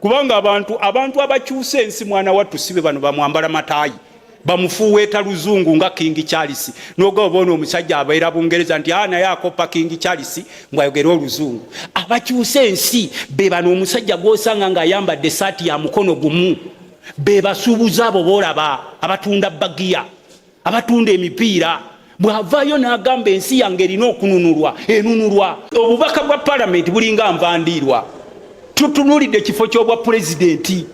Kubanga abantu abakyusa ensi, mwana wattu, sibe bano bamwambala mataayi, bamufuuweeta luzungu nga King Charles. Nogaba bona omusajja abeera Bungereza nti a naye akopa King Charles mbwayogera oluzungu. Abakyusa ensi be bano omusajja gw'osanga ng'ayambadde esaati ya mukono gumu, be basuubuzi abo boolaba abatunda bagiya, abatunda emipiira. Bw'avaayo n'agamba ensi yange erina okununulwa, enunulwa. Obubaka bwa palamenti bulinga nvandiirwa. Tutunuulidde ekifo ky'obwa pulezidenti,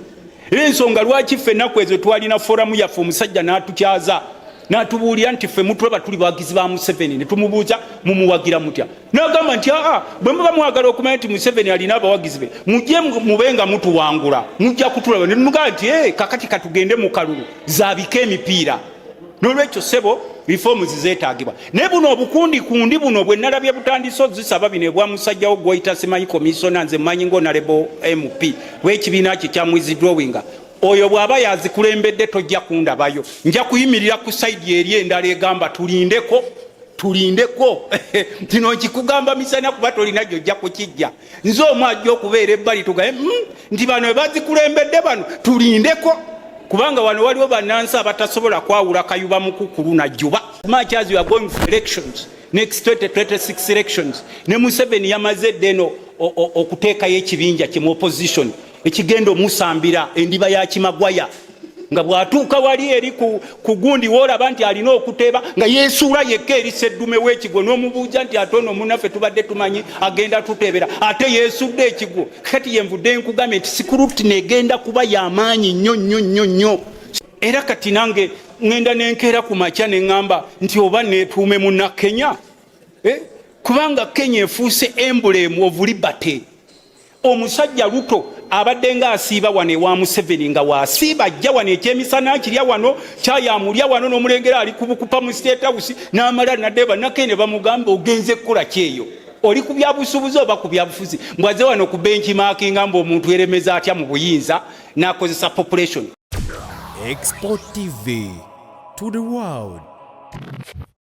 era ensonga lwaki ffe ennaku ezo twalina forum yaffe, omusajja n'atukyaza n'atubuulira nti ffe mutulaba tuli bawagizi ba Museveni. Ne tumubuuza, "Mumuwagira mutya?" N'agamba nti, "Aa, bwe muba mwagala okumanya nti Museveni alina abawagizi be, mujje mube nga mutuwangula, mujja kutulaba." Ne tumugamba nti, "Ee, kakati katugende mu kalulu zaabike emipiira." N'olwekyo ssebo, reforms zeetaagibwa, naye buno obukundikundi buno bwe nalabye butandise ozisaba bino ebwa musajjawo gwoyita simanyi komisona, nze mmanyi nga honourable MP w'ekibiina kye kya withdrawinga. Oyo bw'aba yazikulembedde, tojja kundabayo. Nja kuyimirira ku side eri endala egamba tulindeko, tulindeko. Kino nkikugamba misana, kuba tolina gyojja kukijja. Nze omu ajja okubeera ebbali tugaye nti bano webazikulembedde bano tulindeko, kubanga wano waliwo bannansi abatasobola kwawula kayuba mukukulu najjuba. Much as you are going for elections, next 2026 elections, ne Museveni yamaze edda eno okuteekayo ekibinja kye mu opposition ekigenda omusambira endiba ya Kimagwaya, nga bw'atuuka wali eri ku gundi woolaba nti alina okuteeba, nga yeesuula yekka eri seddume w'ekigwo. N'omubuuza nti, "Ate ono munnaffe tubadde tumanyi agenda tuteebera, ate yeesudde ekigwo?" Kati yenvudde nkugambye nti scrutiny egenda kuba y'amaanyi nnyo nnyo nnyo nnyo. Era kati nange ŋŋenda nenkeera ku makya ne ŋŋamba nti oba neetuume Munnakenya, eh? Kubanga Kenya efuuse emblem of liberty. Omusajja Ruto abadde nga asiiba wano ewa Museveni, nga waasiiba ajja wano ekyemisana kirya wano, kyayamulya wano, n'omulengera ali kubukupa mu State House, n'amala nadde. Bannakene bamugamba, "Ogenze kukola kyeyo? Oli ku byabusuubuzi oba ku byabufuzi?" Mbwaze wano ku benchmarkinga, mbu omuntu eremeza atya mu buyinza n'akozesa population. Export TV to the world.